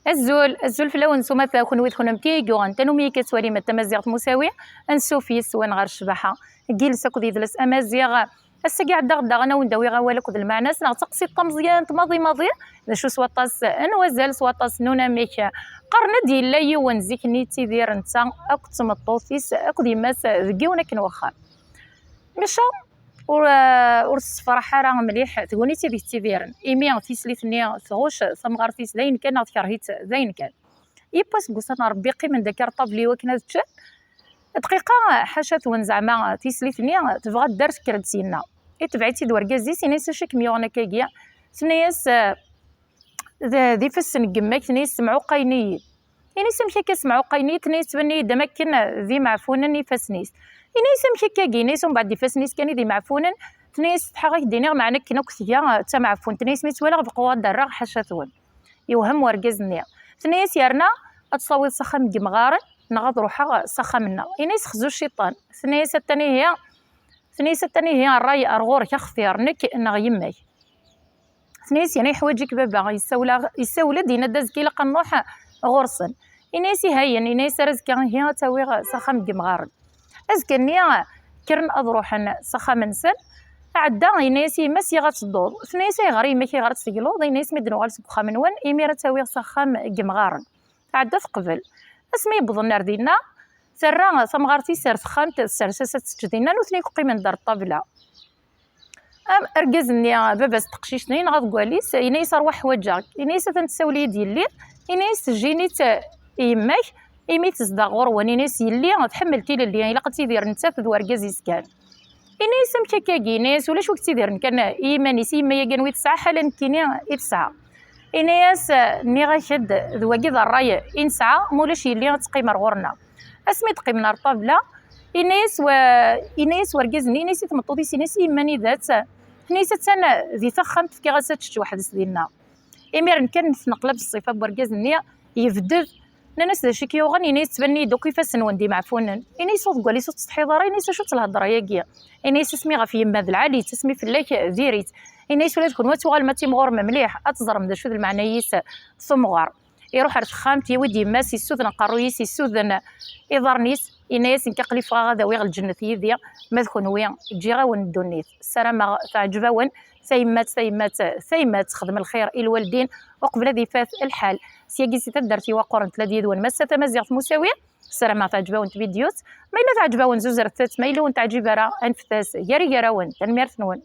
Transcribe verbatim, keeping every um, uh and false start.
Azul, azul fell-awen s umata, kunwi d kunemti i yuɣen tanumi akka tettwalim Tamaziɣt Musawi, ansuf yes-wen ɣer ccbaḥa n yiles akked yidles amaziɣ. Ass-agi ɛeddaɣ daɣen ad wen-d-awiɣ awal akked lmeɛna-s neɣ d taqsiṭ tameẓyant maḍi maḍi, d acu s waṭas n wazal, s waṭas n unamek. Qqaren-d yella yiwen zik-nni yettidir netta akked tmeṭṭut-is akked yemma-s deg yiwen akken wexxam. Maca ur, ur tessefraḥ ara mliḥ tegnit ideg ttidiren, imi tislit-nni tɣucc tamɣart-is d ayen kan neɣ tekreh-itt d ayen kan. Yiwwas deg ussan n Ṛebbi qqimen-d akka ar ṭṭabli iwakken ad ččen. Dqiqa, ḥaca-twen, zeɛma tislit-nni tebɣa ad d-terr tekker-d syenna. Itbeɛ-itt-id wergaz-is, ini-as: "Acu i kem-yuɣen akkagi?" Tenna-yas: "D, d ifassen n yemma-k." Tenna-yas: "Semɛuqqayen-iyi." Ini-as: "Amek akka semɛuqqayen-iyi?" Tenna-yas: "Ttbanen-iyi-d am akken d imeɛfunen ifassen-is." Ini-as: "Amek akkagi?" Ini-as: "Umbeɛd ifassen-is kan i d imeɛfunen." Tenna-yas: "Setḥaɣ ad k-d-iniɣ, meɛna akken akk tga d tameɛfunt." Tenna-yas: "Mi tt-walaɣ beqquɣ ad d-rreɣ, ḥaca-twen." Yewhem wergaz-nni. Tenna-yas: "Yerna ad tt-tawiḍ s axxam n yemɣaren neɣ ad ruḥeɣ s axxam-nneɣ?" Ini-as: "Xzu cciṭan." Tenna-yas: "Attan ihi." Tenna-yas: "Attan ihi ṛṛay ar ɣur-k, axtir nekk neɣ yemma-k." Tenna-yas: "Yerna yeḥwaǧ-ik baba, yessawel-aɣ-, yessawel-d, yenna-d azekka ilaq ad nruḥ ɣur-sen." Ini-as: "Ihayen." Ini-as: "Ar azekka ihi ad tt-awiɣ s axxam n yemɣaren." Azekka-nni kkren ad ruḥen s axxam-nsen. Ɛedda, yenna-yas i yemma-s: "Yiɣ ad tedduḍ." Tenna-yas: "Ayɣer a yemma-k, ayɣer ad tegluḍ?" Yenna-yas: "Mi d-nuɣal seg uxxam-nwen, imir ad tt-awiɣ s axxam n yemɣaren." Tɛedda teqbel. Asmi yewwḍen ar dinna, terra tamɣart-is ar texxamt, tessers-as ad tečč dinna, nutni akk qqimen-d ar ṭṭabla. Am argaz-nni, baba-s n teqcict-nni, yenɣa deg wawal-is, yenna-yas: "Arwaḥ, ḥwaǧeɣ-k." Yenna-yas: "Atan tessawel-iyi-d yelli." Yenna-yas: "Ejj-ini-tt i yemma-k, imi tezdeɣ ɣur-wen." Yenna-yas: "Yelli tḥemmel tilelli, ilaq ad tidir nettat d wergaz-is kan." Ini-as: "Amek akkagi?" Ini-as: "Ulac wi yettidiren kan i yiman-is, i yemma-agi anwa i tesɛa, ḥala nekkini i tesɛa." Ini-as: "Nniɣ-ak-d, d wagi d ṛṛay i nesɛa, ma ulac yelli ad teqqim ar ɣur-neɣ." Asmi d-qqimen ar ṭṭabla, ini-as wa-, ini-as wergaz-nni, ini-as i tmeṭṭut-is, ini-as: "I yemma-nni dat?" Tenna-as: "Attan di texxamt, fkiɣ-as ad tečč weḥd-s dinna." Imiren kan tneqlab ṣṣifa n wergaz-nni, yebded. Nnan-as: "D acu i k-yuɣen?" Ini-as: "Ttbanen-iyi-d akk ifassen-nwen d imeɛfunen." Ini-as: "Ur deg wawal-is ur tettsetḥiḍ ara?" Ini-as: "Acu ttelhedra-agi?" Ini-as: "Asmi ɣef yemma d lɛali-tt, asmi fell-ak diri-tt." Ini-as: "Ula d kenwi ad tuɣalem ad timɣurem mliḥ, ad teẓrem d acu d lmeɛna-is temɣer." Iruḥ ar texxamt, yawi-d yemma-s, issuden aqerruy-is, issuden iḍarren-is, yenna-yas: "Nekk aql-i ffɣeɣ ad awiɣ lǧennet yid-i, ma d kenwi ǧǧiɣ-awen ddunit." Ssarameɣ teɛǧeb-awen tayemmat, tayemmat, tayemmat texdem lxir i lwaldin uqbel ad ifat lḥal. Syagi si taddart iwaqquren, tella-d yid-wen Massa Tamaziɣt Musawi. Ssarameɣ teɛǧeb-awen tvidyut. Ma yella teɛǧeb-awen, zuzret-tt. Ma yella ur wen-teɛǧib ara, anfet-as gar igarawen. Tanemmirt-nwen.